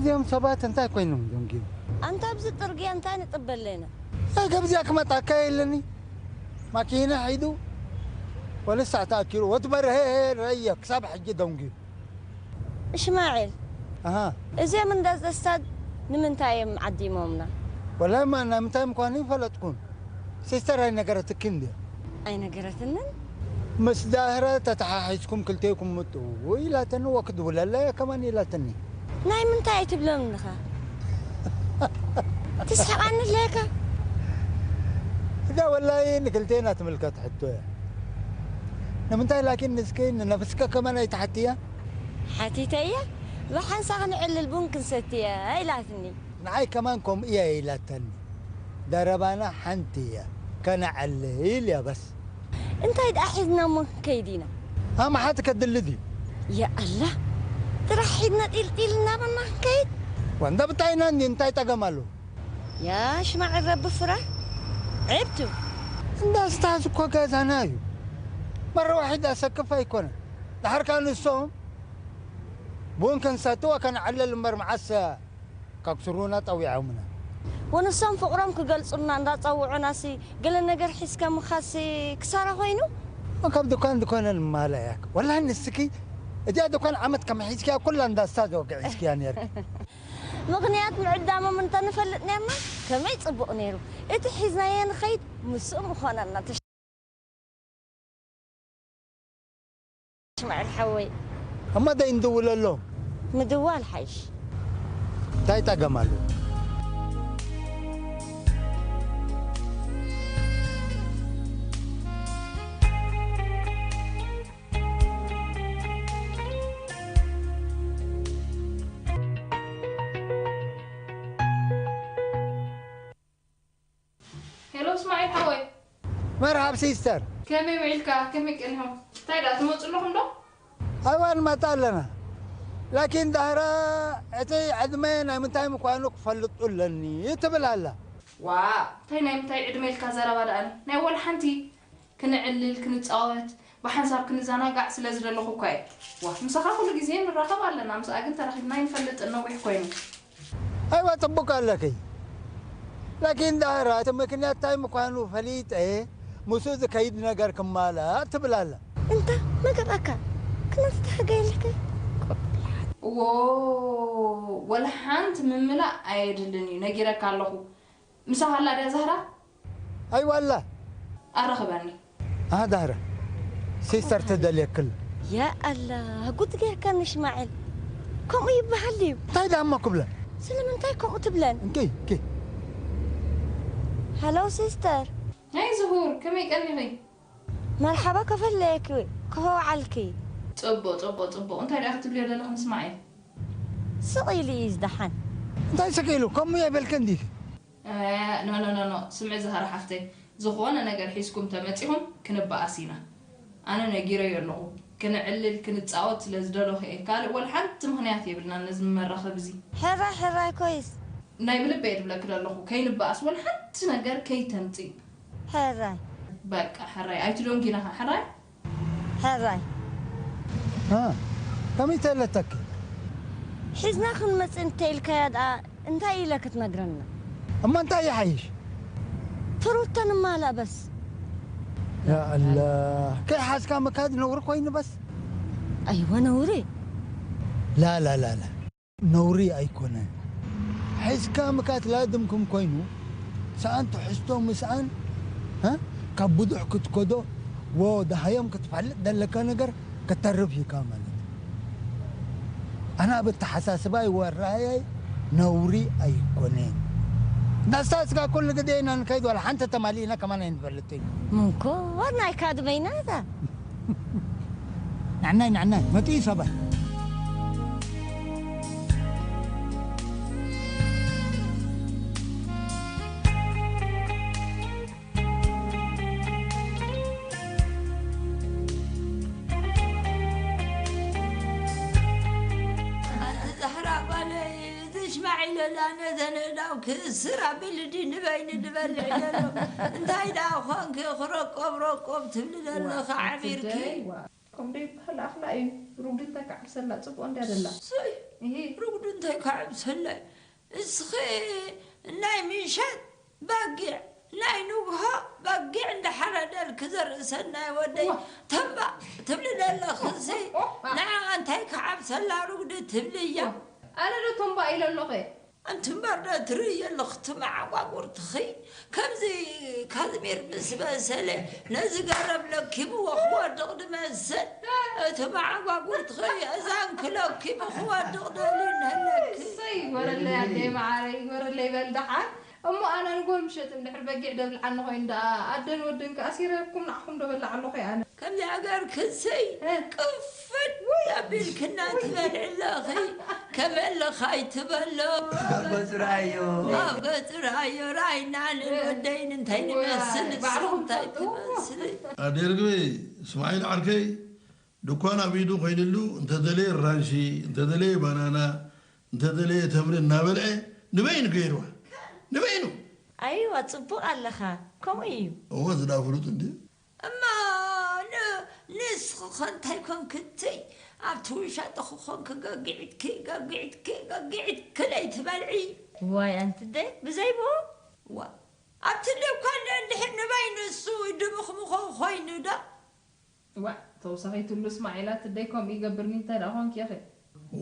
እዮም ሰባት እንታይ ኮይኖም ደንጊዮም? ኣንታ ኣብዚ ጽርግያ እንታይ ንጽበ ኣለና? ኣይ፣ ገብዚኣ ክመጣካ የለኒ። ማኪና ሒዱ ወልሳዕ ተኣኪሩ ወትበርሀ ረየ ክሳብ ሕጂ ደንጊዩ። እሽማዒል፣ ኣሃ። እዚኦም እንዳ ዘስታድ ንምንታይ እዮም ዓዲሞምና? ወላሂ፣ ማ-፣ ናይ ምንታይ ምዃኑ ይፈለጥኩን። ሲስተር ኣይነገረትክን ድያ? ኣይነገረትንን። ምስ ዳህረ ተተሓሒዝኩም ክልቴኩም ምጡ ኢላተኒ፣ ወክድውለላ እያ ከማን ኢላተኒ። ናይ ምንታይ ኣይትብሎምንኻ? ትስሕቓኒ ኣለካ። እዛ ወላሂ ንክልቴና ትምልከት ሕቶ እያ። ንምንታይ ላኪን ንስኪ ንነፍስከ ከማን ኣይትሓትያ? ሓቲተያ፣ ብሓንሳ ክንዕልል ቡን ክንሰትየ ኢላትኒ። ንዓይ ከማን ከምኡ እያ ኢላተኒ። ደረባና ሓንቲ እያ፣ ከነዕልል እያ በስ። እንታይ ደኣ ሒዝና እሞ ክንከይድ ኢና? ኣምሓት ከድሊ ድዩ? ያ ኣላ፣ ጥራሕ ሒዝና ጢልጢል እናበልና ክንከይድ? ወንዳ ብታይና እንዲ እንታይ ጠገም ኣለዎ? ያ ሽማዕ ረቢ ፍራ፣ ዕብቱ። እንዳ ስታዝ እኮ ገዛና እዩ። መረዋሒ ዘሰክፍ ኣይኮነን። ድሓር ከኣ ንሶም ቡን ክንሰቲ ወከነዕልል እምበር መዓስ ከክስሩና ጸዊዖምና። ወንሶም ፍቕሮም ክገልጹልና እንዳጸውዑናሲ፣ ገለ ነገር ሒዝካ ምኻሲ ክሳራ ኮይኑ? ካብ ድኳን ድኳን ንማላ እያ። ወላሂ ንስኪ እዚኣ ድኳን ዓመት ከም ሒዝኪያ ኩላ እንዳ ስታዝ ወግዒ ሒዝኪያ ነርኪ። ምኽንያት ምዕዳሞም እንተንፈልጥ ኔርና ከመይ ጽቡቕ ኔሩ። እቲ ሒዝናዮ ንኸይድ ምስኡ ምኾነና። እስማዒል ሓወይ። እሞ ደይ ንድውለሎም። ምድዋል ሓይሽ። እንታይ ጸገም ኣሎ? ሄሎ እስማዒል ሓወይ። መርሃብ ሲስተር። ከመይ ውዒልካ? ከመይ ቀኒኹም? እንታይ ደኣ ትመጹ ኣለኹም ዶ? ኣይዋ ንመጣ ኣለና። ላኪን ዳህራ እቲ ዕድመ ናይ ምንታይ ምዃኑ ክፈልጡ ኣለኒ ትብል ኣላ። ዋ፣ እንታይ ናይ ምንታይ ዕድመ ኢልካ ዘረባ ደኣኒ? ናይ ወላ ሓንቲ። ክንዕልል፣ ክንጻወት፣ ብሓንሳብ ክንዘናጋዕ ስለ ዝደለኹ እኳ እየ። ዋ፣ ምሳኻ ኩሉ ግዜ ንራኸብ ኣለና፣ ምስኣ ግን ተራኺብና ኣይንፈልጥን፣ ነዊሕ ኮይኑ። ኣይዋ፣ ጽቡቕ ኣለኪ። ላኪን ዳህራ እቲ ምክንያት እንታይ ምዃኑ ፈሊጠ፣ ምስኡ ዝከይድ ነገር ክማላእ ትብል ኣላ። እንታ መገባካ ክነፍትሕ ገይልክ? እዎ፣ ወላ ሓንቲ ምምላእ ኣየድልን እዩ፣ ነጊረካ ኣለኹ። ምሳኻ ኣላ ድያ ዛህራ? ኣይዋ ኣላ። ኣራኽበኒ። ኣሃ ዳህራ። ሲስተር ትደልየክል። ያ ኣላ፣ ጉድ ጌርካኒ ሽማዕል። ከምኡ ይበሃል ድዩ? እንታይ ደኣ እሞ ክብለን? ስለምንታይ ከምኡ ትብለን? እንኪ፣ እንኪ። ሃሎ ሲስተር። ናይ ዝሁር፣ ከመይ ቀኒኺ? መርሓባ፣ ከፈለየኪ፣ ከወዓልኪ። ጽቡቕ፣ ጽቡቕ፣ ጽቡቕ። እንታይ ደኣ ክትብልዮ ዘለኺ ንስማዕ እዩ። ስቕ ኢሉ እዩ ዝደሓን። እንታይ ስቕ ኢሉ? ከምኡ የበልከ እንዲኺ? እ፣ ኖ፣ ኖ፣ ኖ፣ ኖ። ስምዒ ዛህራ ሓፍተይ፣ ዝኾነ ነገር ሒዝኩም ተመጺኹም ክንበኣስ ኢና። ኣነ ነጊረዮ ኣለኹ። ክነዕልል፣ ክንጻወት ስለ ዝደለኹ እየ። ካልእ ወላ ሓንቲ ምኽንያት የብልናን ነዚ መራኸቢ እዚ። ሕራይ፣ ሕራይ ኮይስ። ናይ ብልበይ እየ ዝብለኪ ዘለኹ። ከይንበኣስ ወላ ሓንቲ ነገር ከይተምጺ። ሕራይ። በቃ፣ ሕራይ። ኣይትደንጉይና ኸዓ፣ ሕራይ። ሕራይ። እ፣ ከመይ ተለተኪ? ሒዝና ክንመጽእ እንተ ኢልካያ ደኣ እንታይ ኢለ ክትነግረና? እሞ እንታይ ይሓይሽ? ትሩተን ማላ በስ። ያ ኣላ፣ ከይሓዝካ ምካድ ነውሪ ኮይኑ በስ። ኣይወ ነውሪ። ላ፣ ላ፣ ላ፣ ላ። ነውሪ ኣይኮነን። ሒዝካ ምካት ላድምኩም ኮይኑ፣ ሰኣን ትሕዝቶ ምስኣን፣ እ? ካብ ብዙሕ ክትከዶ፣ ወ-፣ ደሃዮም ክትፈልጥ ዘለካ ነገር ከተርፍ ኢካ ማለት እዩ። ኣነ ኣብ ኣተሓሳስባይ ወራያይ ነውሪ ኣይኮነን። ዳስታ እስካ ኩሉ ግዜ ኢና ንከይድ፣ ዋላ ሓንቲ ተማሊእና ከማን ኣይንፈልጥን። ምንኮ፣ ዋናይ ካድመይና እዛ። ንዕናይ፣ ንዕናይ፣ መጺኡ ሰብኣይ። ኣንቲ ዛህራ ጓለይ፣ እዚ ሽማዒለላ ነዘን ኣእዳው ክእስር ኣቢሉ ድዩ ንበይኒ ዝበልዕ ዘሎ? እንታይ ደኣ ኾንኪ ክረቆብ ረቆብ ትብሊ ዘለኺ ዓቢርኪ? ዋ፣ ከምዶ ይበሃል ኣኽላ እዩ። ሩግዲ እንተ ክዓርሰላ ጽቡቕ እንድያ ደላ። ሱይ፣ እሂ። ርጉድ እንታይ ከዕብሰለይ? እስኺ ናይ ምሸት በጊዕ፣ ናይ ንግሆ በጊዕ እንዳሓረደልኪ ዘርኢ ሰናይ ወደይ። ዋ። ተንባ ትብሊ ዘለኽሲ፣ ንዓ እንታይ ከዓብሰላ ርጉድ ትብልያ? ዋ። ኣነ ዶ ተንባ ኢለ ኣለኹ? ኣንቲ እምበር ዶ ትርእይ ኣለኺ እቲ መዓጓጉርትኺ? ከምዚ ካዝሚር ምስ በሰለ ነዚ ገረብ ለኪምዎ ክወድቕ ድመስል። እቲ መዓጓጉርትኺ እዛንኪ ለኪሙ ክወድቕ ደልዩ እንሀለኪ። እሰይ፣ ይግበረለይ ኣደይ መዓረይ፣ ይግበረለይ በል ደሓን። እሞ ኣነ ንጎል ምሸት እንድሕር በጊዕ ደብልዓኒ ኮይኑ ደኣ ኣደን ወድን ከኣ ኣሲረኩም ንዓኹም ዶ በልዕ ኣለኹ ኣነ። ከምዚ ሃገር ክሰይ እ። ቅፍድ ኣቢልክና ትበልዕ ኣለኺ። ከመለኻ ኣይትበሎ። ኣብ ገጽ ረኣዮ። ኣብ ገጽ ረኣዮ፣ ረኣይና ኣነን እ። ወደይን እንታይ እወ፣ ንመስል፣ ንስኺ ባዕልኹም እንታይ ትፈልጥዎ። ትመስሊ። ኣደይ ርግበይ፣ እስማዒል ዓርከይ፣ ድኳን ኣብ ኢዱ ኮይኑሉ፣ እንተደለየ ራንሺ፣ እንተደለየ ባናና፣ እንተደለየ ተምሪ እናበልዐ ንበይኑ ገይርዋ። ንበይኑ። ኣይዋ፣ ጽቡቕ ኣለኻ። ከምኡ እዩ። እወ፣ ዝዳ ፍሉጥ እንድዩ። እማ ን-፣ ንስኺ ኸ እንታይ ኮንኪ? እትይ ኣብቲ ውሻጠ ኾንኪ ገጊዕትኪ፣ ገጊዕትኪ፣ ገጊዕትኪ ለይትበልዒ። ዋይ ኣንትደ፣ ብዘይ ብኡ? ዋ፣ ኣብቲ ድኳን እንድሕር ንበይኑ እሱ ድምኽምኾ ኾይኑ ዶ? ዋ፣ ተውሳኺትሉ እስማዒል ኣትደይ ከምኡ ይገብርኒ እንታይ ደኣ ኾንኪ ኢኺ?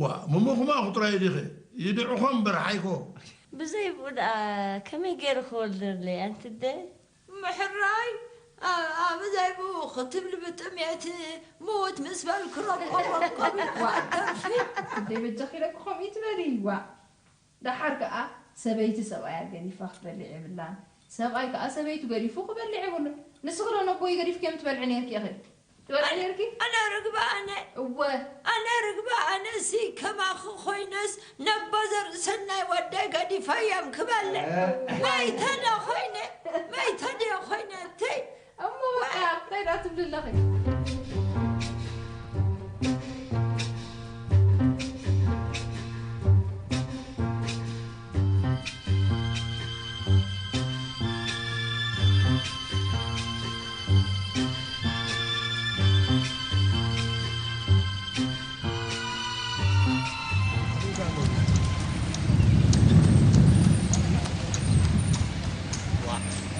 ዋ፣ መመኹማ ኹጥራይ ዲኺ? ይድዕኾ እምበር ሓይኮ። ብዘይ ብኡ ደኣ ከመይ ገይሩ ክወልደለይ ኣንትደ? ምሕራይ፣ ኣ-፣ ኣብ ዘይብኡ ክትብሊ ብጥሜት ምውት ምስ በልኪ ረቆብ ረቆብ ኢልካ ኣተርፊ። ኣደይ በጃኺ ደቂ ከምኡ ይትበሊ። ዋእ። ደሓር ከኣ ሰበይቲ ሰብኣያ ገዲፋ ክትበልዕ የብላን። ሰብኣይ ከኣ ሰበይቱ ገዲፉ ክበልዕ የብሉን። ንስኺ ዶ ነቦይ ገዲፍኪ እዮም ትበልዒ ነይርኪ ኢኺ? ትበልዒ ነይርኪ? ኣነ ርግበ ኣነ። እወ። ኣነ ርግበ ኣነሲ ከማኺ ኮይነስ ነቦ ዘርእሰናይ ወደይ ገዲፈዮም ክበልዕ። መይተ ዶ ኮይነ? መይተ ድየ ኮይነ? እትይ። እሞ በቃ፣ እንታይ ደኣ ትብሊ ኣለኺ?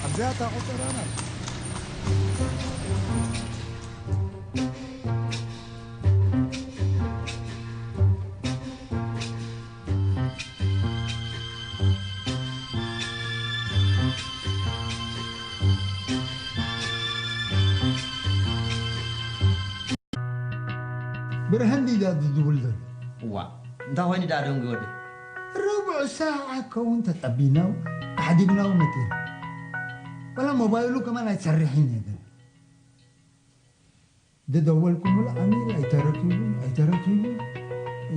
ኣብዚኣ እታ ቆጸራ ናት። ብርሃን ድዩ ዝድውል ዘሎ? እዋ፣ እንታይ ኮይኑ ደኣ ደንጉ ወዲ? ርቡዕ ሰዓት ከውን ተጸቢናው፣ ኣሕዲግናው መጺና። ወላ ሞባይሉ ከማን ኣይሰርሕን እየ ገለ። ዝደወልኩምሉ ኣሚር ኣይተረኪቡን፣ ኣይተረኪቡን።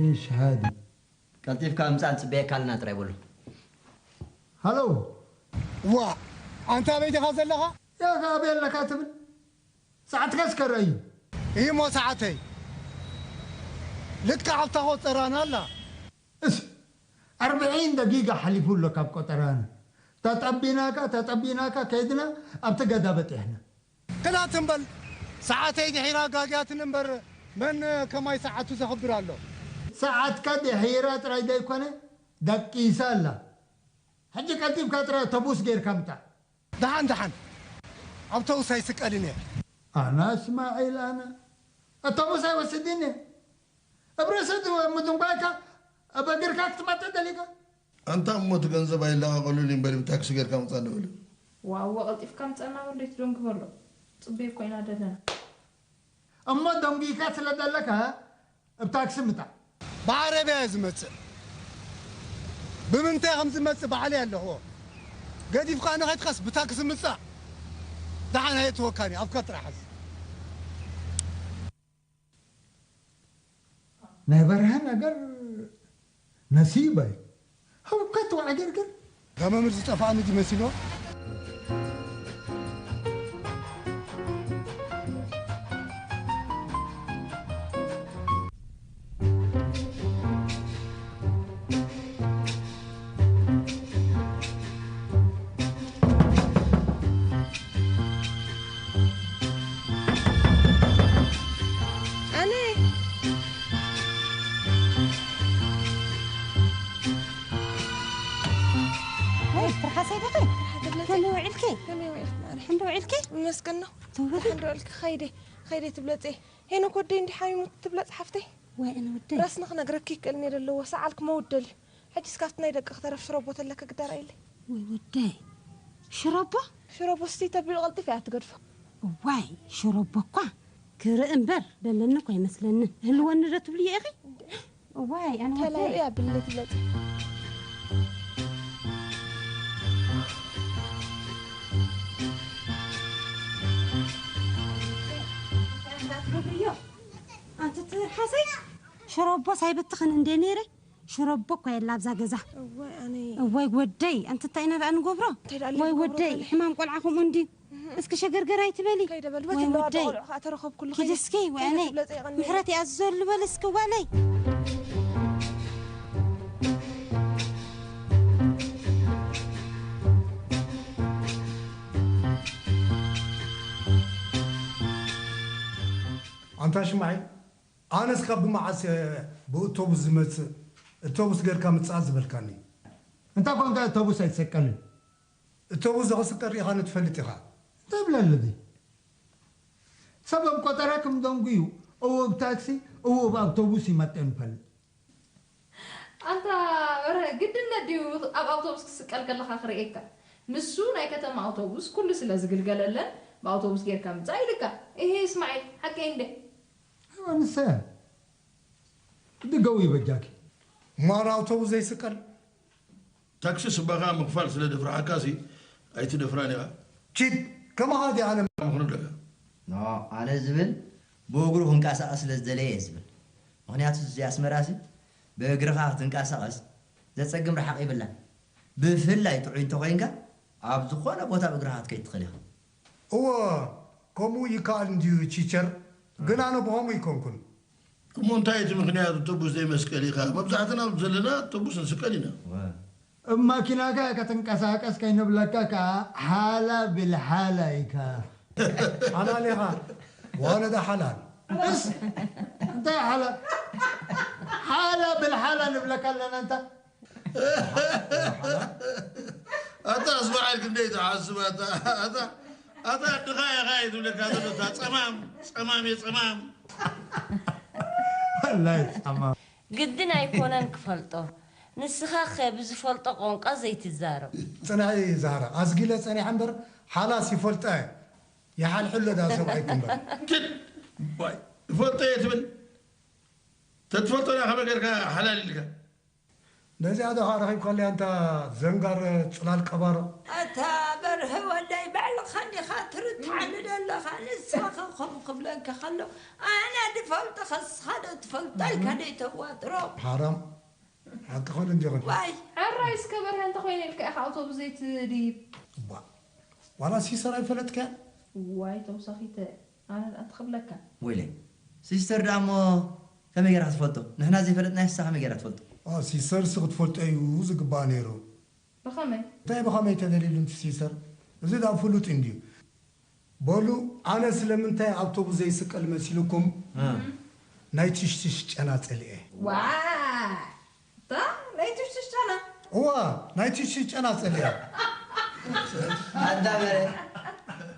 እሽ፣ ሃዲ። ቀልጢፍካ ምጻእ ንጽበየካ ኣለና ጥራይ በሎ። ሃሎ። ዋ፣ ኣንታ ኣበይ ዲኻ ዘለኻ? ያኻ ኣበይ ኣለካ ትብል? ሰዓትካስ ከረዩ። እሞ ሰዓተይ ልክዕ ኣብታ ቆጸራና ኣላ። እስ፣ ኣርብዒን ደቂቃ ሓሊፉ ኣሎ ካብ ቆጠራና። ተጠቢናካ፣ ተጠቢናካ ከይድና ኣብቲ ገዳ በጢሕና። ክላ ትም በል፣ ሰዓተይ ድሒራ ኣጋግያትኒ እምበር፣ መን ከማይ ሰዓቱ ዘኽብር ኣሎ? ሰዓትካ ድሒራ ጥራይ ዘይኮነ፣ ደቂሳ ኣላ። ሕጂ ቀልጢፍካ ጥራይ ኣውቶቡስ ጌርካ ምጻእ። ደሓን፣ ደሓን። ኣውቶቡስ ኣይስቀልን እየ። ኣና እስማዒል፣ ኣና ኣውቶቡስ ኣይወስድን እየ። ኣብ ርእሲ ምድንጓይካ፣ ኣብ እግርካ ክትመጽእ ደሊካ? ኣንታ እሞ እቲ ገንዘብ ኣይለቓቐሉን እዩ እምበር ብታክሲ ጌርካ ምጻእ ንብል። ዋው፣ ቀልጢፍካ ምጻና በሎ፣ ይትደንጉ በሎ። ጽበይ ኮይና ደለና። እሞ ደንጉይካ ስለ ዘለካ፣ ኣብ ታክሲ ምጻእ። ብዓረብያ እየ ዝመጽእ። ብምንታይ ከም ዝመጽእ ባዕለይ ኣለኽዎ። ገዲፍካ ንኸድካስ ብታክሲ ምጻእ። ደሓን ኣየእትወካን እዩ፣ ኣፍካ ጥራሕ ሓዝ። ናይ በርሀ ነገር ነሲበይ። ህውከት ወዕግርግር። ገመምር ዝጠፍኣኒ ድዩ መሲልዎ? ኣነ ውዒልኪ? ይመስገን ነው። ተውበል። ደሓን ዶ ኢልኪ? ኸይደ፣ ኸይደ ትብለጽ እየ። ሄኖክ ወደይ እንዲህ ሓሚሙ ትብለጽ ሓፍተይ። ወይ ኣነ ወደይ። ራስና ክነግረኪ ይክእል ነይረ ኣለዎ። ሰዓልክ መውደል እዩ። ሕጂስ ካብቲ ናይ ደቂ ክተረፍ ሽሮቦ ተለካ ግዳር ኣይለ። ወይ ወደይ። ሽሮቦ? ሽሮቦ ስቲ ተቢሉ ቀልጢፍ እያ ትገድፎ። እዋይ፣ ሽሮቦ እኳ ክርኢ እምበር ደለኒ እኳ ኣይመስለንን። ህልወኒ ዶ ትብልዮ ኢኺ? እዋይ፣ ኣነ ተላብያ ወደይ። ብልት ለጥ። ኣንቲ ትርሓሰይ፣ ሽሮቦ ሳይበትኽን እንደ ነይረ፣ ሽሮቦ እኳ የላ ኣብዛ ገዛ። እዋይ፣ ኣነ እዋይ ወደይ፣ ኣንቲ እንታይ ኢና ደኣ ንገብሮ? እንታይ ደኣ ወይ ንገብሮ ወደይ፣ ታዲያ? ሕማም ቆልዓ ከምኡ እንድዩ። እስኪ ሸገርገር ኣይትበሊ። ከይደ በል፣ ወይ በትለዋ ወደይ። ቆልዑ ከኣ ተረኸብኩሉ ኪዲ ከይደ። እስኪ፣ ወይ ከይደ ኣነ ትብለጸ ይቐኒ። ምሕረት ይኣዝዘሉ በል እስኪ ጓለይ። ኣንታ ሽማዒ፣ ኣነስ ካብ ብመዓስ እየ ብእቶቡስ ዝመጽእ? እቶቡስ ጌርካ ምጽኣት ዝበልካኒ። እንታይ ኮንካ እቶቡስ ኣይትሰቀልን? እቶቡስ ዘኽስቀል ርኢኻኒ ትፈልጥ ኢኻ። እንታይ ብለለዚ? ሰብ ኣብ ቆጠራ ከም ደንጉዩ፣ እዎ ብታክሲ፣ እዎ ብኣውቶቡስ ይመጤ ንፈልጥ። ኣንታ በርሀ፣ ግድነት ድዩ ኣብ ኣውቶቡስ ክስቀል ከለኻ ክርእየካ? ንሱ ናይ ከተማ ኣውቶቡስ ኩሉ ስለ ዝግልገለለን ብኣውቶቡስ ጌርካ ምጻእ ኢልካ። እሄ እስማዒል፣ ሓቀይ እንደ? ኣይዋ ንሰ ድገው ይበጃኪ። እሞ ኣነ ኣውቶቡስ ዘይስቀል? ታክሲ ስባኻ ምኽፋል ስለ ደፍርሓካሲ ኣይትደፍራን ኢኻ። ቺድ፣ ከማኻ ድየ ኣነ? ምኽኑ ኣለካ። ኖ፣ ኣነ ዝብል ብእግሩ ክንቀሳቐስ ስለ ዝደለየ እየ ዝብል። ምኽንያቱ እዚ ኣስመራሲ ብእግርኻ ክትንቀሳቐስ ዘጸግም ረሓቕ የብላን። ብፍላይ ጥዑይ እንተኾይንካ ኣብ ዝኾነ ቦታ ብእግርኻ ክትከይድ ትኽእል ኢኻ። እወ፣ ከምኡ ይከኣል እንድዩ ቺቸር፣ ግን ኣነ ብኸምኡ ኣይኮንኩን። እሞ እንታይ እቲ ምኽንያት? ኣውቶቡስ ዘይመስቀል ኢኻ? መብዛሕትና ኣብዚ ዘለና ኣውቶቡስ ንስቀል ኢና። እብ ማኪናካ ከተንቀሳቀስ ከይንብለካ ከኣ ሓላ ብልሓላ ኢካ። ሓላል ኢኻ። ዋነዳ ሓላል። እስ፣ እንታይ ሓላ? ሓላ ብልሓላ ንብለካ ኣለና እንታ። ኣታ እስማዒል ክንደይ ትሓስብ ኣታ፣ ኣታ፣ ኣታ ኣድኻ ኢኻ እዩ ዝብለካ ዘሎ፣ እታ ጸማም፣ ጸማም እየ ጸማም። ወላይ ጸማም። ግድን ኣይኮነን ክፈልጦ። ንስኻ ከ ብዝፈልጦ ቋንቋ ዘይትዛረብ? ጽንሒ ዛህራ፣ ኣዝጊለ ጸኒሐ እምበር ሓላስ ይፈልጣ እየ። ይሓልሕሎ ዳ ሰብኣይ ትንበር። ትድ፣ ባይ፣ ይፈልጦ እየ ትብል? ተትፈልጦ ዳ ከመይ ጌርካ ሓላል ኢልካ? ነዚኣ ዶ ኸዓ ረኺብካለያ ኣንታ ዘንጋር ጽላል ቀባሮ? ኣታ በርሀ ወደይ፣ ባዕልኻ እንዲኻ ትርትዓኒ ዘለኻ። ንስኻ ከምኡ ክብለካ ከሎ ኣነ ድፈልጦ ኸስኻ ዶ ትፈልጦ ኢልካ ደይተዋጥሮ? ሓራም። ሓቂ ኸን እንዲኽን። ዋይ። ሕራይ እስከ በርሀ እንተኾይነ ኢልካ ኢኻ ኣውቶቡስ ዘይትድይብ። እባ። ዋላ ሲሰር ኣይፈለጥካያ? ዋይ ተውሳኺተ። ኣነ ደኣ እንታይ ክብለካ? ወይለይ፣ ሲስተር ደኣ እሞ ከመይ ጌራ ክትፈልጦ? ንሕና ዘይፈለጥናዮ ንሳ ከመይ ጌራ ትፈልጦ? ኣ፣ ሲስተርሲ ክትፈልጦ እዩ ዝግባእ ነይሩ። ብኸመይ? እንታይ ብኸመይ ተደልዩሉ እቲ ሲስተር? እዚ ደኣ ፍሉጥ እንድዩ። በሉ፣ ኣነ ስለምንታይ ኣውቶቡስ ዘይስቀል መሲልኩም? እ። ናይ ትሽትሽ ጨና ጸሊኤ። ዋ! እታ ናይ ትሽትሽ ጨና? እዋ፣ ናይ ትሽትሽ ጨና ጸሊኤ። ኣንታ በረ፣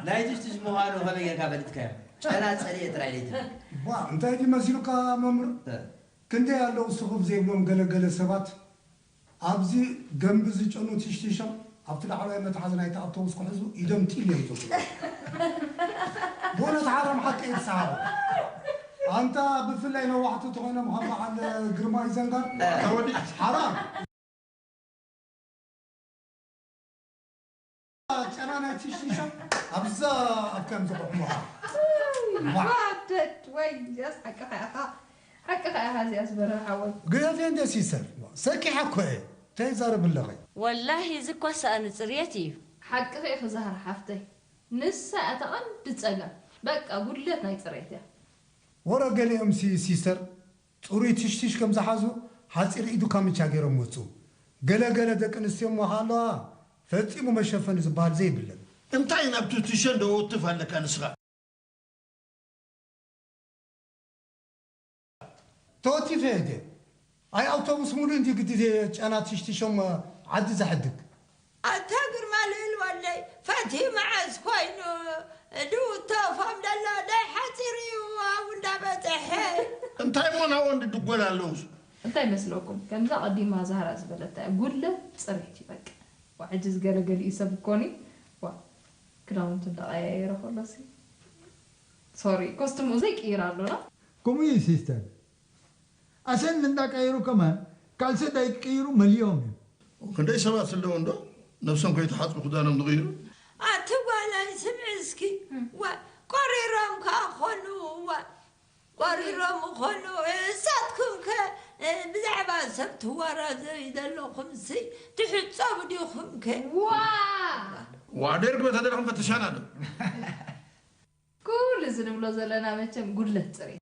ናይ ትሽትሽ ምዃኑ ከመይ ጌርካ ፈሊጥካዮ? ጨና ጸሊኤ ጥራይ ለይቲ። ዋ፣ እንታይ ድዩ መሲሉካ መምህር? እ። ክንደይ ኣለዉ ስኹፍ ዘይብሎም ገለ ገለ ሰባት፣ ኣብዚ ደምቢ ዝጨኑ ትሽትሾም ኣብቲ ላዕለዋይ መትሓዚ ናይቲ ኣውቶቡስ ክሕዙ ኢዶም ጢል እዮም ዘብሉ። በእውነት ሓራም ሓቂ እየ ዝሰሓቕ። ኣንታ ብፍላይ ነዋሕቲ ተኾይኖም ከም በዓል ግርማይ ዘንጋር። እ። ሓራም። ጨና ናይ ትሽትሾም ኣብዛ ኣብ ከም ዝቑሕሙኻ። ዋ። ዋደድ ወይ፣ እዚኣስ ሓቅኻ ኢኻ። ሓቅኻ ኢኻ እዚኣስ በርሀ ሓወይ። ግደፍየ እንደ ሲስተር፣ ሰኪሓ እኮ እየ። እንታይ ይዛረብ ኣለኺ? ወላሂ እዚ እኳ ሰኣን ጽርየት እዩ። ሓቅኺ ኢኺ ዛህራ ሓፍተይ። ንሳ እታ ቀንዲ ጸገም። በቃ ጉድለት ናይ ጽርየት እያ። ወረ ገሊኦም ሲ-፣ ሲስተር ጽሩይ ትሽትሽ ከም ዝሓዙ ሓጺር ኢዱ ካምቻ ገይሮም መጹ። ገለ ገለ ደቂ ኣንስትዮ እሞ ከኣ ኣለዋ ፈጺሙ መሸፈኒ ዝበሃል ዘይብለን። እንታይ ናብቲ ትሸንዶ ወትፍ ኣለካ ንስኻ? ተወቲፈ እየ። ኣይ ኣውቶቡስ ሙሉእ እንዲ ግዲ ጨና ትሽትሾም ዓዲ ዘሕድግ። ኣታ ግርማ ልእል ወለይ፣ እቲ መዓስ ኮይኑ ድውቶ ፋም ደሎ ዳይ ሓፂር እዩ ኣብኡ እንዳበፅሐ። እንታይ እሞ ናብኡ እንድድጎል ኣለውስ? እንታይ ይመስለኩም? ከምዛ ቀዲማ ዛህራ ዝበለታ እያ፣ ጉለ ፅሬት እዩ በቃ። ዋ ሕጂ ዝገለገሊኡ ሰብ እኮኒ ዋ ክዳውንቱ እንዳቀያየረ ከሎሲ ሶሪ ኮስትሙ ዘይቅይር ኣሎና። ከምኡ እዩ ሲስተር። ኣሰን እንዳቀየሩ ከማን ካልሲ እንዳይቅይሩ መሊኦም እዮም። ክንደይ ሰባት ኣለዉ እንዶ ነብሶም ከይተሓፅቡ ክዳኖም ዝቕይሩ። ኣቲ ጓላይ ስምዒ እስኪ ዋ ቆሪሮም ከኣ ኾኑ ዋ ቆሪሮም ኾኑ እሳትኩም ከ ብዛዕባ ሰብ ትዋራዘዩ ዘለኹም ሲ ትሕፀቡ ዲኹም ከ ዋ ዋ ደርግ በታ ደረኹም ፈተሻና ዶ ኩሉ እዚ ንብሎ ዘለና መቸም ጉድለት ፅሬት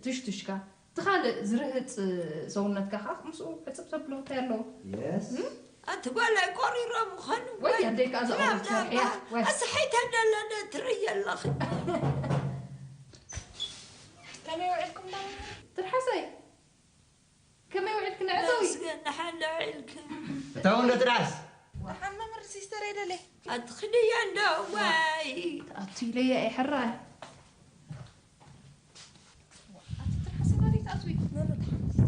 ትሽቱሽካ እቲ ካልእ ዝርህፅ ሰውነትካ ከዓ ምስኡ ሕፅብ ተብሎ እንታይ ኣለዎ Yes. ኣቲ ጓላይ ቆሪሮም ኾኑ ወይ ኣደይ ከዓ ዝቐርብ ሰርሕያ ወይ ኣስሐይታ ደለነ ትርየ ኣለኺ ከመይ ውዕልኩም ዳ ትርሓሰይ ከመይ ውዕልክ ንዕዘዊ መስገን ደሓን ዶ ውዕልክ እታ ወንዶ ትርሓስ ደሓን መምህር ሲስተር ኣይደለ ኣትኽድያ እንዶ ዋይ ኣቱ ኢለያ እየ ሕራይ ኣቲ ትርሓስ ናበይ ትኣትዊ መምህር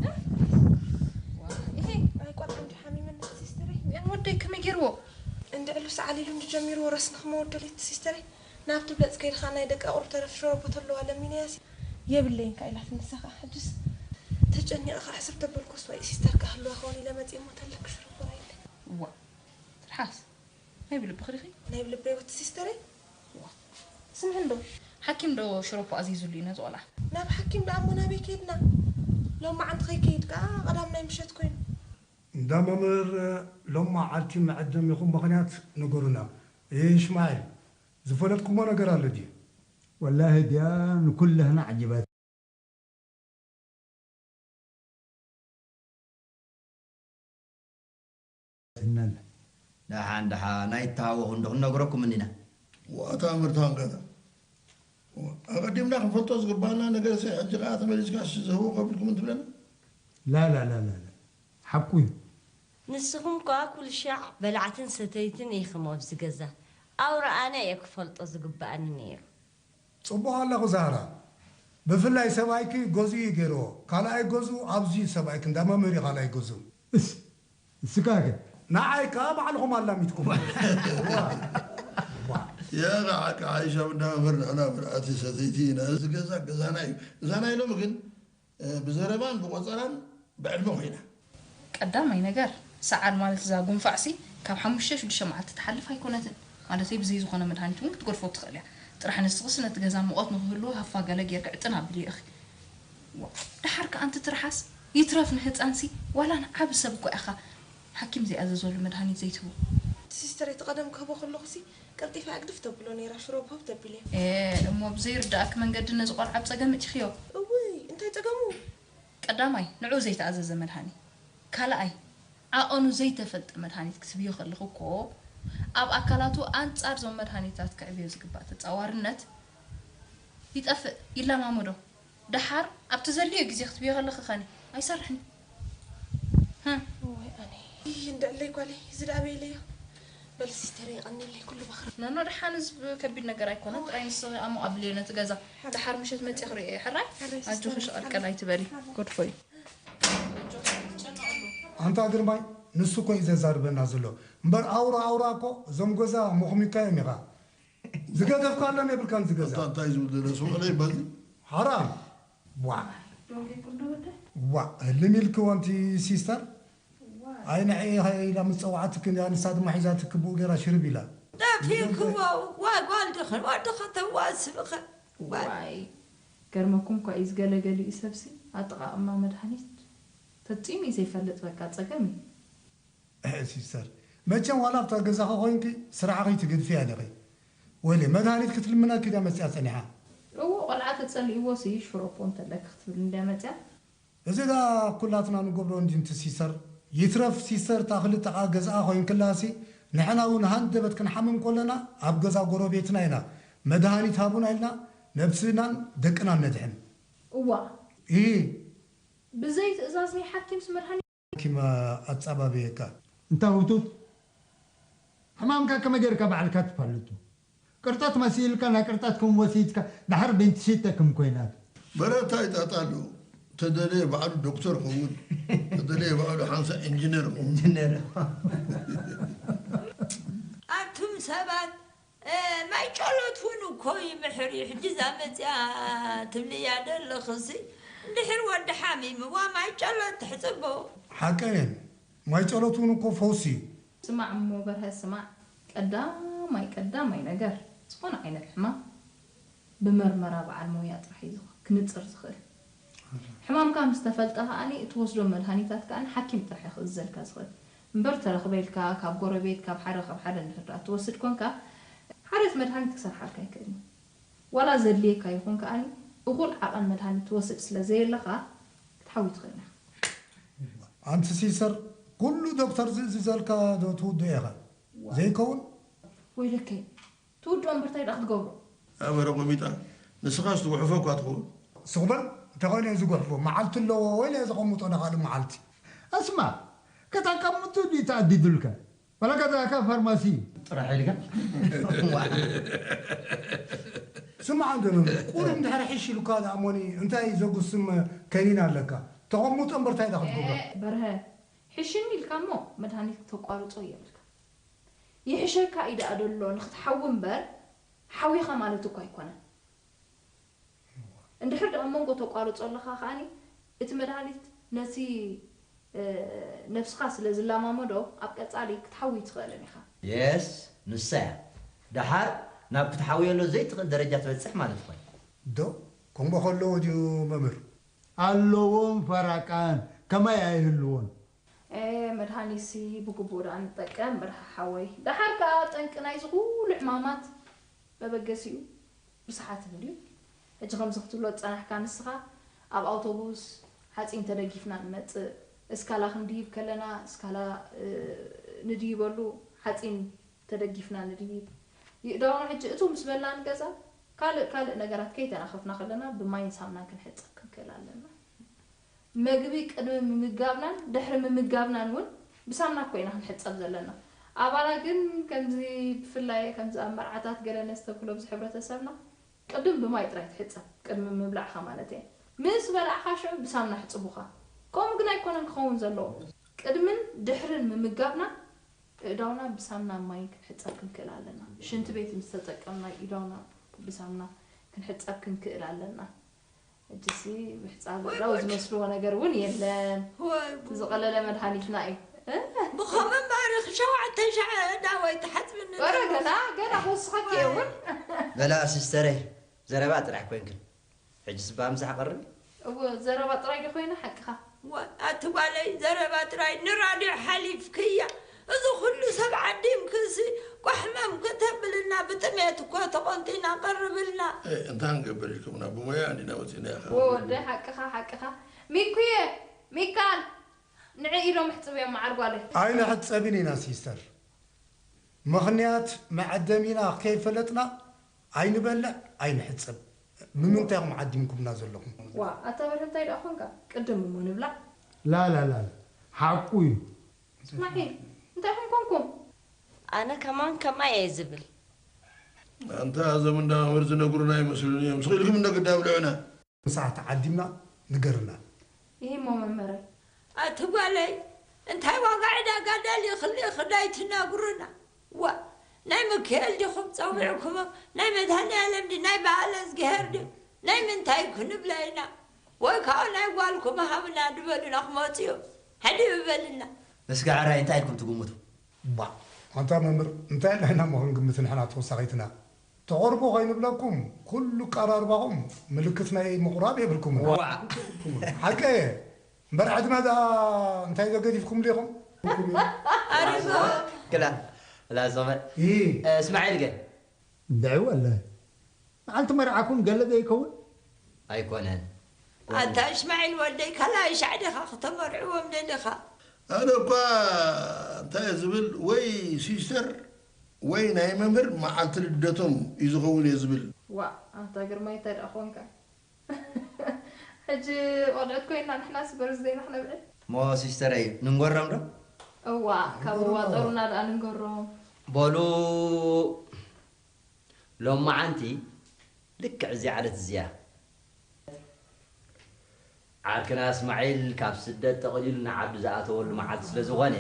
ደሓን ይሄ ናይ ቆልዓ እንዲ ሓሚመኒ ሲስተረይ ያን ወደይ ከመይ ገይርዎ እንድዕሉ ሰዓል ኢሉ እንዲ ጀሚርዎ ረስኒ ክመወደለይቲ ሲስተረይ ናብቲ ብለጽ ከይድኻ ናይ ደቂ ኣቑርብ ተረፍ ሽሮቦ ተለዋ ለሚነያሲ የብለይን ከ ኢላትኒ ንሳ ከኣ ሕጅስ ተጨኒቐ ከኣ ሕስብ ተበልኩስ ወይ ሲስተር ከ ህልዋ ክኸውን ኢለ መጽየ እሞ ተለኪ ሽሮቦ ራይለ እዋ ትርሓስ ናይ ብልብኺ ዲኺ ናይ ብልበይ ወቲ ሲስተረይ ስምዒ እንዶ ሓኪም ዶ ሽሮፖ ኣዚዙሉ እዩ ነዚ ቆልዓ ናብ ሓኪም ደኣ እሞ ናበይ ከይድና ሎማዓንቲ ከይከይድ ከኣ ቀዳም ናይ ምሸት ኮይኑ እንዳ መምህር ሎማዓልቲ መዐደሚኹም ምኽንያት ንገሩና እሽማዒል ዝፈለጥኩሞ ነገር ኣሎ ድዩ ወላሂ ድያ ንኩላህና ዓጂባትና ደሓን ደሓን ኣይተሃወኹ እንዶ ክንነግረኩም እንዲና። ዋታ ምርታን ገዛ ኣቐዲምና ክንፈልጦ ዝግባኣና ነገር ሰ ሕጂ ከዓ ተመሊስካ እሺ ዝህቦ ከብልኩም እንትብለና። ላላላላላ ሓቁ እዩ። ንስኹም ከኣ ኩሉ ሻዕ በላዕትን ሰተይትን ኢኽም ኣብዚ ገዛ። ኣውራ ኣነ እየ ክፈልጦ ዝግበኣኒ ነይሩ። ጽቡቕ ኣለኹ ዛህራ። ብፍላይ ሰብኣይኪ ገዝኡ እዩ ገይርዎ። ካልኣይ ገዝኡ ኣብዚ እዩ ሰብኣይኪ እንዳ መምህር እዩ ካልኣይ ገዝኡ። እስ እስካ ከ? ንዓይ ከኣ ባዕልኹም ኣላሚድኩም። ያ ከዓ ከዓ ሻብ እንዳ መምህር ንሕና ብልኣቲ ሰተይቲ ኢና። እዚ ገዛ ገዛና እዩ። እዛ ናይ ሎሚ ግን ብዘረባን ብቆጸራን ብዕድመ ኮይና። ቀዳማይ ነገር ሰዓል ማለት እዛ ጉንፋዕሲ ካብ ሓሙሽተ ሽዱሽተ መዓልቲ ትሓልፍ ኣይኮነትን ማለተይ ብዘይ ዝኾነ መድሃኒት እውን ክትገድፎ ትኽእል እያ ጥራሕ ንስኽስ ነቲ ገዛ ሙቐት ንኽህልዎ ሃፋ ገለ ጌርኪ ዕጥን ኣብልዮ ኢኺ ደሓር ከኣ ኣንቲ ትርሓስ ይትረፍ ንህፃንሲ ዋላ ንዓቢ ሰብ እኮ ኢኻ ሓኪም ዘይኣዘዘሉ መድሃኒት ዘይትህቦ። እቲ ሲስተር እቲ ቀደም ክህቦ ከለኹሲ ቀልጢፈ ኣግድፍ ተብሎ ነይራ ሽሮ ብህብ ተቢለ። ኤእ እሞ ብዘይርድኣኪ መንገዲ ነዚ ቆልዓ ብፀገም እቲኽዮ። እውይ እንታይ ፀገሙ? ቀዳማይ ንዑ ዘይተኣዘዘ መድሃኒት፣ ካልኣይ ዓቐኑ ዘይተፈልጠ መድሃኒት ክትህብዮ ከለኺ እኮ ኣብ ኣካላቱ ኣንፃር ዞም መድሃኒታት ክዕብዮ ዝግባእ ተፃዋርነት ይጠፍእ ይለማመዶ። ደሓር ኣብቲ ዘድልዮ ግዜ ክትብዮ ከለኺ ኸኒ ኣይሰርሕን እዩ። እዋይ ኣነ ይይ እንድዕለይ ጓለይ እዚ ደኣ በይለዮ በል ሲስተር የቐንየለይ ኩሉ ባኽሪ። ኖኖ ደሓን እዚ ከቢድ ነገር ኣይኮነን ጥራይ ንስኺ ኣሞ ኣብልዮ ነቲ ገዛ ደሓር ምሸት መፅየ ክርእዮ እየ ሕራይ ኣጆኺ ሸቐልቀል ኣይትበሊ ጎድፎ እዩ። ኣንታ ግርማይ ንሱ እኮ እዩ ዘዛርበና ዘሎ እምበር ኣውራ ኣውራ እኮ እዞም ገዛ ሞኽሚካዮም ኢኻ ዝገደፍካሎም የብልካን ዝገዛ እንታይ ዝብል ዘሎ ሱቕ ለይ በዚ ሓራም ዋ ዋ ህልም ኢልክዎ ኣንቲ ሲስተር ኣይ ንዐ ኢላ ምስ ጸውዓትክን እያ ንሳ ድማ ሒዛትኪ ብኡ ገይራ ሽርብ ኢላ ጠፊእክዎ ዋ ጓል ድኽን ወድኻ ተዋስብኸ ዋይ ገርመኩም እኳ እዩ ዝገለገሊኡ ሰብሲ ኣጠቓቕማ መድሃኒት ፈጺሙ እዩ ዘይፈልጥ በቃ ጸገም እዩ እህ ሲስተር መቸም ዋላ ኣብታ ገዛኺ ኮይንኪ ስራሕኺ ትገድፍያ ዲኺ? ወይለ መድሃኒት ክትልምነኪ ድያ መጺኣ ጸኒሓ? እዎ ቆልዓ ተጸሊእዎ ሲ ሽሮፖ እንተለኪ ክትብል እንድያ መጺኣ። እዚ ደኣ ኩላትና ንገብሮ እንድዩ እቲ ሲስተር ይትረፍ ሲስተር እታ ክልተ ገዝኣ ኮይንክላ ሲ ንሕና እውን ሃንደበት ክንሓምም ከለና ኣብ ገዛ ጎረቤትና ኢና መድሃኒት ሃቡና ኢልና ነብስናን ደቅናን ነድሕን። እዋ። እሂ። ብዘይ ትእዛዝ ናይ ሓኪምስ መድሃኒት ሓኪም ኣጻባብየካ። እንታ ህውቱት፣ ሕማምካ ከመይ ጌርካ ባዕልካ ትፋልጡ? ቅርጠት መሲልካ ናይ ቅርጠት ክም ወሲድካ ድሓር ቤንትሲተ ክም ኮይናት። በረታ ይጣጣሉ። ተደለየ ባዕሉ ዶክተር ኸውን፣ ተደለየ ባዕሉ ሓንሳ ኢንጂነር ኸውን። ኢንጂነር ኣቱም ሰባት፣ እ፣ ማይ ጨሎት እውን እኮ ይምሕር እዩ። ሕጂ እዛ መፅያ ትብልያ ደለኽሲ፣ እንድሕር ወዲ ሓሚምዋ ማይ ጨሎት ትሕፅቦ። ሓቀን እየን። ማይ ጸሎት እውን እኮ ፈውሲ እዩ። ስማዕ እሞ በርሀ ስማዕ፣ ቀዳማይ ቀዳማይ ነገር ዝኾነ ዓይነት ሕማም ብመርመራ በዓል ሞያ ጥራሕ እዩ ክንጽር ዝኽእል። ሕማምካ ምስ ተፈልጠ ከኣኒ እትወስዶ መድሃኒታት ከኣኒ ሓኪም ጥራሕ እዩ ክእዘልካ ዝኽእል እምበር ተረኽበ ኢልካ ካብ ጎረቤት ካብ ሓደ ካብ ሓደ እንድሕር ደኣ ትወስድ ኮንካ ሓደት መድሃኒት ክሰርሓልካ ኣይክእልን እዩ። ዋላ ዘድልየካ ይኹን ከኣኒ እኹል ዓቐን መድሃኒት ትወስድ ስለ ዘየለኻ ክትሓዊ ትኽእል ኢኻ። ኣንቲ ሲስተር ኩሉ ዶክተር ዝእዝዘልካ ዶ ትውድኦ ኢኻ? ዘይከውን? ወይለከይ ትውድኦ እምበር ታይ ደኣ ክትገብሮ? ኣበረ ቆሚጣ ንስኻስ ትጉሕፎ እኳ ትኸውን። ስቕ በል እንተኾይነ ዝጉሕፎ መዓልቲ ኣለዎ ወይለ ዘቐምጦ ንኻልእ መዓልቲ። ኣስማ ከተቀምጡ ድዩ ተኣዲዱልካ? ዋላ ገዛእካ ፋርማሲ እዩ። ጥራሕ ኢልካ ስማዕ እንዶ መምህር ቁሩብ እንድሕር ሕሽ ኢሉካ ደኣ እሞኒ እንታይ ዘጉስም ከኒን ኣለካ ተቐምጦ እምበር እንታይ ደኣ ክትገብሮ? በርሀ ሕሽኒ ኢልካ እሞ መድሃኒት ክተቋርጾ የብልካ። ይሕሸካ እዩ ደኣ ደሎ ንክትሓዊ እምበር ሓዊኻ ማለት እኮ ኣይኮነን። እንድሕር ደኣ ኣብ መንጎ ተቋርጾ ኣለኻ ከኣኒ እቲ መድሃኒት ነቲ ነብስኻ ስለ ዝለማመዶ ኣብ ቀጻሊ ክትሓዊ ኣይትኽእልን ኢኻ። Yes ንሳ እያ ደሓር ናብ ክትሓውየሉ ዘይትኽእል ደረጃ ትበጽሕ ማለት እኮ እዩ። ዶ ከምኡ ከለዎ ድዩ መምህር? ኣለዎም ፈራቃን ከማይ ኣይህልዎን። ኤ መድሃኒትሲ ብግቡእ ደኣ ንጠቀም በርሀ ሓወይ። ደሓር ከኣ ጠንቂ ናይዚ ኩሉ ሕማማት መበገሲኡ ርስሓት ይብል እዩ። ሕጂ ከምዚ ክትብሎ ዝጸናሕካ ንስኻ ኣብ ኣውቶቡስ ሓጺን ተደጊፍና ንመጽእ፣ እስካላ ክንድይብ ከለና እስካላ ንድይበሉ ሓጺን ተደጊፍና ንድይብ። ይእዳውና ሕጂ እትው ምስ በልና ንገዛ ካልእ ካልእ ነገራት ከይተናኸፍና ከለና ብማይን ሳምናን ክንሕጸብ ክንክእል ኣለና። መግቢ ቅድሚ ምምጋብናን ድሕሪ ምምጋብናን እውን ብሳምና እኮ ኢና ክንሕጸብ ዘለና። ኣባና ግን ከምዚ ብፍላይ ከምዚ ኣብ መርዓታት ገለ ነስተብህሎ ኣብዚ ሕብረተሰብና ቅድም ብማይ ጥራይ ትሕጸብ፣ ቅድሚ ምብላዕኻ ማለተይ። ምስ በላዕኻ ሽዑ ብሳምና ሕጽቡኻ። ከምኡ ግን ኣይኮነን ክኸውን ዘለዎ። ቅድምን ድሕርን ምምጋብና እእዳውና ብሳምና ማይ ክንሕጸብ ክንክእል ኣለና። ሽንቲ ቤት ምስ ተጠቀምና እእዳውና ብሳምና ክንሕጸብ ክንክእል ኣለና። ሕጂሲ ምሕጻብ እእዳው ዝመስልዎ ነገር እውን የለን። ዝቐለለ መድሃኒትና እዩ። ብኸመ ማርኽ ሸውዓተ ሻዕ እእዳወይ ትሓጽብኒ ወረ ገና ገና ክወስኸኪ እየ እውን። በላ ሲስተረይ ዘረባ ጥራሕ ኮይንክን ሕጂ ስባ ምሳሕ ቀርቢ። እወ ዘረባ ጥራይ ዶ ኮይና ሓቅኻ። ዋ ኣቲ ጓለይ ዘረባ ጥራይ ንራድዮ ሓሊፍክያ። እዚ ኩሉ ሰብ ዓዲምክሲ ቋሕመም ክተብልና ብጥሜት እኮ ተቆንጢና ቀርብልና። እንታይ ክንገብር ኢልኩምና ብሞያ እንዲና ወፂና ኢኻ። ወወደይ ሓቅኻ ሓቅኻ። ሚኩየ ሚካል ንዒ ኢሎም ኣሕፅብዮም መዓር ጓለይ። ኣይንሕፀብን ኢና ሲስተር። ምኽንያት መዐደሚና ከይፈለጥና ኣይንበልዕ ኣይንሕጸብ። ንምንታይ ኢኹም ዓዲምኩምና ዘለኹም? ዋእ ኣታ በርሀ እንታይ ደኣ ኾንካ? ቅድም እሞ ንብላዕ። ላላላላ ሓቁ እዩ። ስማዒ እንታይ ኹም ኮንኩም? ኣነ ከማን ከምኣ እየ ዝብል። ኣንታ እዞም እንዳ መምህር ዝነግሩና ኣይመስሉን እዮም። ስቕ ኢልኩም እንዶ ግዳ ብልዑና። ምሳሕ ተዓዲምና ንገርና። ኢሂ እሞ መምህረይ። ኣቲ ጓለይ እንታይ ዋጋ ዕዳጋ ደሊኽሊ ኽዳይ ትነግሩና? ዋእ ናይ ምክኤል ዲኹም ጸዊዕኩሞም? ናይ መድሃኒኣለም ድዩ ናይ በዓለዝግሄር ድዩ? ናይ ምንታይ ክንብላ ኢና? ወይ ከዓ ናይ ጓልኩም ሃብና ድበሉና ክመጹ እዮም። ሕድእ በልና። እስከ ሕራይ እንታይ ኢልኩም ትግምቱ? ባእ ኣንታ መምህር እንታይ ኣለና እሞ ክንግምት ንሕና ተወሳኺትና? ተቐርቡ ከይንብለኩም ኩሉ ኣቀራርባኹም ምልክት ናይ ምቑራብ የብልኩምን። ዋእ። ሓቀየ እምበር ዕድመ ደኣ እንታይ ዘገዲፍኩምሉ ኢኹም? ክላ ክላ ዞመ እስማዒል ገ እንድዒ ወለ መዓልቲ መርዓኩም ገለ ዘይከውን? ኣይኮነን። ኣታ እስማዒል ወደይ ካልኣይ ሻዕ ዲኻ ክተመርዕዎም ደሊኻ? ኣነ እኳ እንታይ እየ ዝብል ወይ ሲስተር ወይ ናይ መምህር መዓልቲ ልደቶም እዩ ዝኸውን እየ ዝብል። ዋእ ኣታ ግርማይ እንታይ ደኣ ኮንካ? ሕጂ ቆልዑት ኮይንና ንሕናስ በርዝደይና ክነብዕል? እሞ ሲስተረይ ንንጎሮም ዶ? እዋ ካብ ዋጠሩና ደኣ ንንጎሮም። በሉ ሎማዓንቲ ልክዕ እዚኣ ዕለት እዚኣ ዓርክና እስማዒል ካብ ስደት ጠቕሊሉ ንዓዱ ዝኣተወሉ መዓልቲ ስለ ዝኾነ፣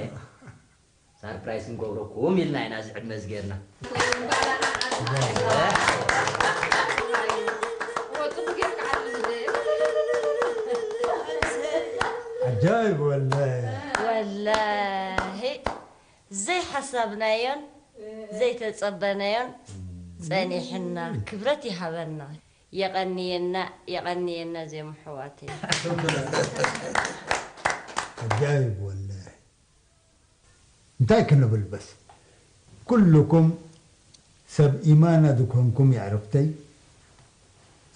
ሳርፕራይዝ ክንገብረኩም ኢልና ኢና እዚ ዕድመ እዚ ጌርና። ዓጃይብ ወላሂ። ወላሂ ዘይሓሳብናዮን ዘይተጸበናዮን ጸኒሕና። ክብረት ይሃበና። የቐንየና የቐንየና ዜማ ኣሕዋተይ። ዓጃይብ ወላሂ። እንታይ ክንብል በስ ኩልኩም ሰብ ኢማና ድኮንኩም የዕርክተይ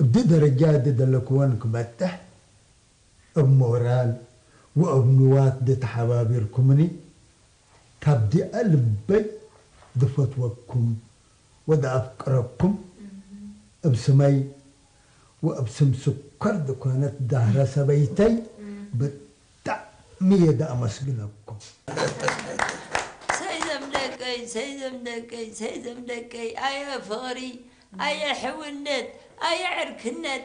እብዲ ደረጃ ድደለክወን ክበጥሕ እብ ሞራል ወእብ ንዋት ድተሓባቢርኩምኒ ካብ ዲኣ ልበይ ድፈትወኩም ወድኣፍቅረኩም እብ ስመይ ወእብ ስም ስኮር ድኮነት ዳህረ ሰበይተይ ብጣዕሚ እየ ደኣመስግነኩም። ሰይ ዘምደቀይ ሰይ ዘምደቀይ ሰይ ዘምደቀይ ኣየ ፍቕሪ ኣየ ሕውነት ኣየ ዕርክነት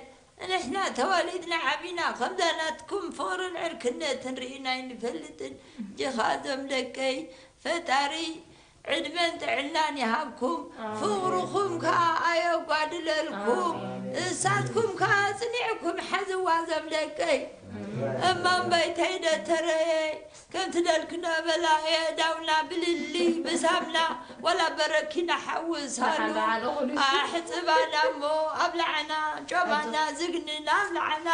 ንሕና ተወሊድና ዓቢና ከምዛ ናትኩም ፍቕርን ዕርክነትን ርኢና ኣይንፈልጥን ጅኻ ዘምደቀይ ፈጣሪ ዕድመን ጥዕናን ይሃብኩም ፍቕርኹም ከዓ ኣየጓድለልኩም እሳትኩም ከዓ ኣፅኒዕኩም ሓዝዋ ዘምደቀይ እማን በይተይ ደተረየ ከምቲ ደልክኖ በላ የእዳውና ብልሊ ብሳምና ወላ በረኪና ሓውሳሉ ኣሕፅባና እሞ ኣብላዕና ጮማና ዝግንን ኣብላዕና